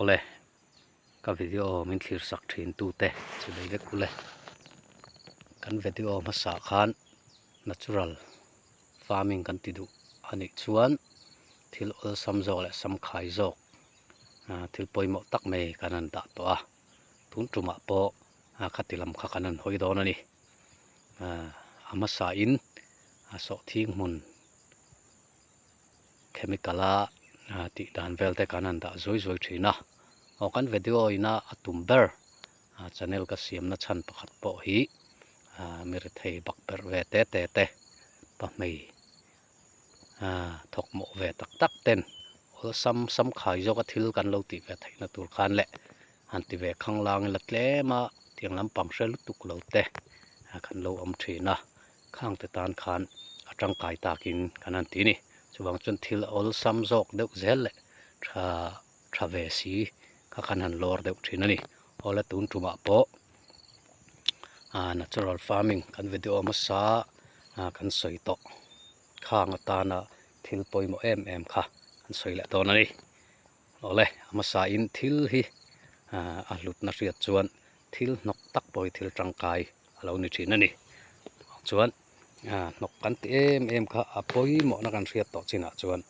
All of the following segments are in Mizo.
Awle, ka video min thlir sak thin tute chu lei vek ule. Kan video hmasa khan natural farming kan ti duh a nih chuan thil awlsam zawk leh samkhai zawk thil pawimawh tak mai kan han dah tawh a, tun tumah pawh khati lam kha kan han hawi dawn a ni. A hmasa in a sawhthing hmun chemical a tih dan vel te kan han dah zuai zuai thin a, aw kan video ina a tum ber channel ka siam na chhan pakhat pawh hi mi rethei bak berh ve te te te pahmei thawk mawh ve tak tak ten awlsam sam khai zawka thil kan lo tih ve theihna tur khan leh han ti ve khanglang ila tlem a tiang lampang hre lutuk lo te kan lo awm thin a. Khangte tan khan a tangkai takin kan han ti a ni. Chuvang chuan thil awlsam zawk deuh zel leh tha tha ve si kha kan han lawr deuh thin a ni. Awle tun tumah pawh ah natural farming kan video hmasa ah kan sawi tawh khang atana thil pawimawh em em kha kan sawi leh dawn a ni. Awle a hmasa in thil hi ah a hlutna hriat chuan thil hnawk tak pawh hi thil tangkai a lo ni thin a ni. Chuan hnawk kan ti em em kha a pawimawhna kan hriat tawh chinah chuan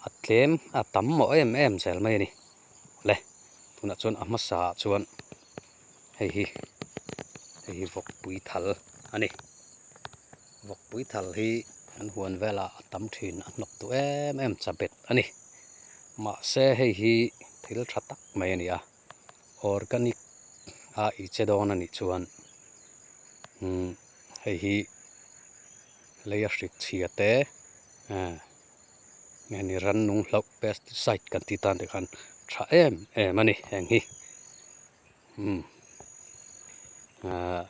a tlem a tam mawh em em zel mai a ni. Le tunah chuan a hmasa ah chuan hei hi hei hi vawkpui thal a ni. Vawkpui thal hi kan huan velah a tam thin a hnawk duh em em chabet a ni. Mahse hei hi thil tha tak mai a ni a, organic a i che dawn a nih chuan umm hei hi lei a hrik chhia te eh nge ni rannung hlauh pesticide kan tih tan te khan tha em em a ni heng hi umm ah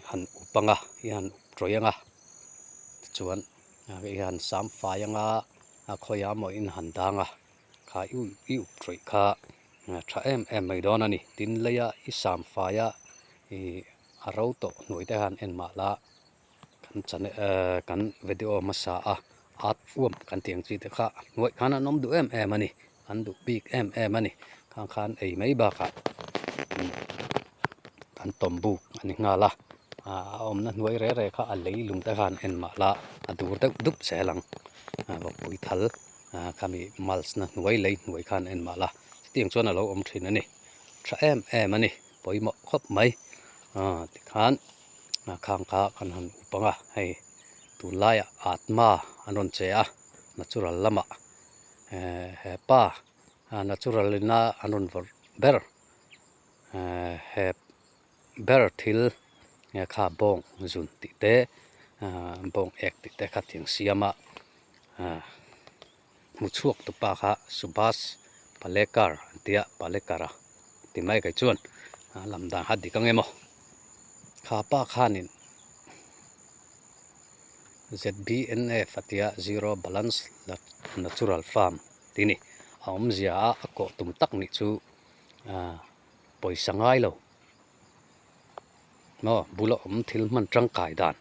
han up anga i han up tawih anga tichuan i han sam fai anga. A khawiah maw in han dang a, kha i i up tawih kha tha em em mai dawn a ni. Tin leia i sam faia i a ro tawh hnuai te khan en mah la kan channel ehh kan video hmasa a at uam kan tih ang chi te kha hnuaih khan an awm duh em em a ni, an duh bik em em a ni. Khang khan ei mai bakah an tawm buk a ni nghal a, a awmna hnuai reh reh kha a leilung te khan en mah la a dur deuh dup zel ang. Vawkpui thal khami mulch na hnuai lei hnuai khan en mah la chutiang chuan a lo awm thin a ni tha em em a ni pawimawh khawp mai tikhan khang kha kan han up ang a hei tunlaiah atma an rawn che a natural lamah hepa natural ina an rawn vawrh ber he ber thil nge kha bawng zun tih te ahh bawng ek tih te kha tiang siam a ahh hmu chhuak tu pa kha Subhas Palekar an tia Palekar a ti mai kei chuan a lam dan kha dik ang emaw kha pa khanin Z_B_N_F a tia zero balance natural farm tih a ni a awmzia a a kawh tum tak nih chu ahh pawisa ngai lo. Maw bula awm thil hman tangkai dan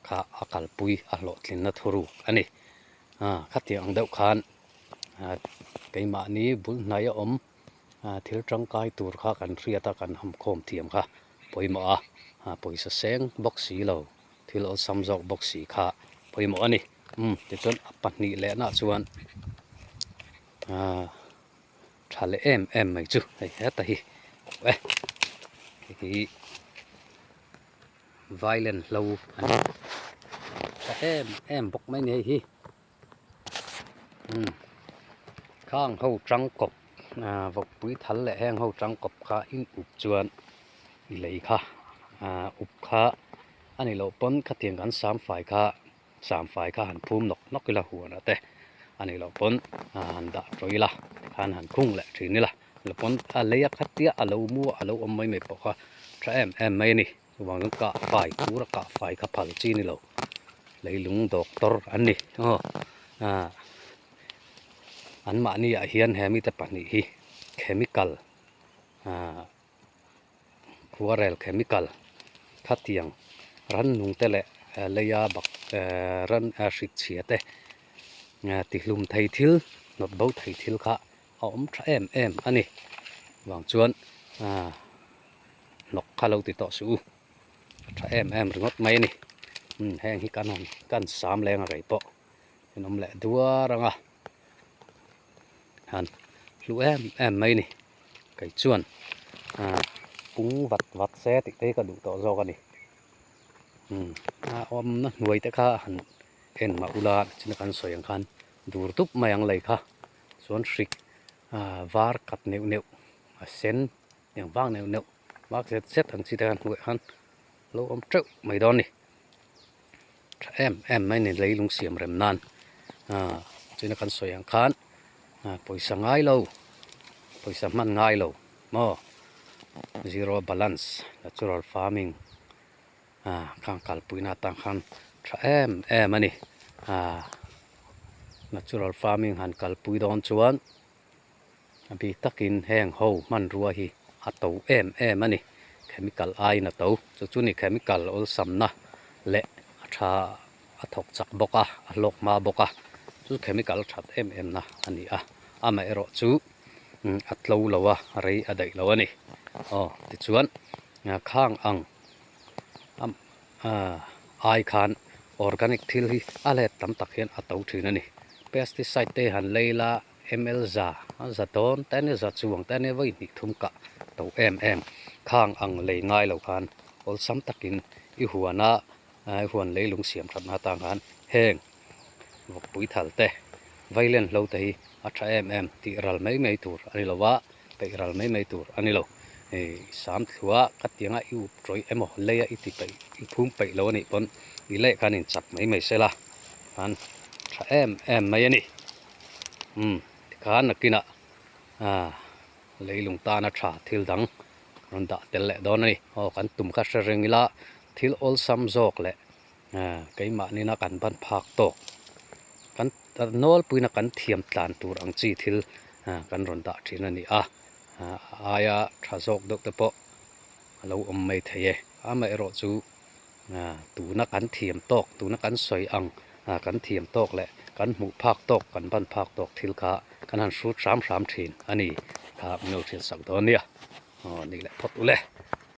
kha a kalpui a hlawhtlinna thuruk a ni. Khatiang ang deuh khan keimahni bul hnaia awm thil tangkai tur kha kan hriat a kan hamkhawm thiam kha pawimawh a, pawisa seng bawk si lo thil awlsam zawk bawk si kha pawimawh a ni. Tichuan a pahnih lehna chuan tha leh em em mai chu hei heta hi e hei hi violin hlo a ni tha em em bawk mai a ni hei hi umm khang ho tangkawp ah vawkpui thal leh heng ho tangkawp kha in up chuan i lei kha ah up kha a ni loh pawn khatiang kan sam fai kha. Samfai kha han phum nawk nawk ila huanah te a nih loh pawn han dah tawih ila tikhan han khung leh thin ila lo pawn a lei a khat tia a lo mu a lo awm mai mai pawh kha tha em em mai a ni chuvang chuan kah fai tur a kah fai kha phal chi ni lo leilung doctor an ni aw ah anmahni ah hian he mite pahnih hi chemical ah. Khuarel chemical khatiang rannung te leh leia bak ran hrik chhia te tihlum thei thil hnawt bo thei thil kha a awm tha em em a ni. Vang chuan ah hnawk kha lo ti tawh suh u, a tha em em ringawt mai a ni. Umm heng hi kan han kan sam leng a rei pawh in awm leh duar ang a, han hlu em em mai a ni. Kei chuan ah pung vat vat se tih te hi ka duh tawh zawk a ni. Umm a awmna hnuai te kha han en mah ula china kan sawi ang khan dur dup mai ang lei kha chuan hrik ah var kat neuh neuh a sen eng vak neuh neuh vak zet zet ang chi te khan hnuaiah khan lo awm teuh mai dawn a ni tha em em mai a ni leilung siam rem nan ah china kan sawi ang khan ah pawisa ngai lo pawisa hman ngai lo maw zero balance natural farming ah khang kalpuina atang khan tha em em a ni ah natural farming han kalpui dawn chuan a bik takin heng ho hmanrua hi a to em em a ni chemical aiin a to chu chu ni chemical awlsamna leh a tha a thawk chak bawk a a hlawk hma bawk a chu chemical that em em na a ni a amaherawhchu a tlo lo a rei a daih lo a ni aw tichuan khang ang ai khan organic thil hi a let tam tak hian a to thin a ni pesticide te han lei la ml za a za dawn te ania za chuang te ania vawi hnih thum kah to em em khang ang lei ngai lo khan awlsam takin i huana i huan leilung siam thatna atang khan heng vawkpui thal te vailen hlo te hi a tha em em tih ral mai mai tur a ni lo a peih ral mai mai tur a ni lo ih sam thlua ka tianga i up tawih emaw leia i ti peih i phum peih lo a nih pawn i leh khan inchak mai mai se la khan tha em em mai a ni umm tikhan nakinah ah leilung tana tha thil dang rawn dah tel leh dawn a ni aw kan tum kha hre reng ila thil awlsam zawk leh Keimah nena kan ban phak tawk kan nawlpuina kan thiam tlan tur ang chi thil kan rawn dah thin a ni a, a aia tha zawk deuh te pawh a lo awm mai thei e. Amaherawh chu tuna kan thiam tawk, tuna kan sawi ang kan thiam tawk leh kan hmuh phak tawk, kan ban phak tawk thil kha kan han hrut hram hram thin a ni kha min lo hriatsak dawn nia. Aw ni leh phawt ule.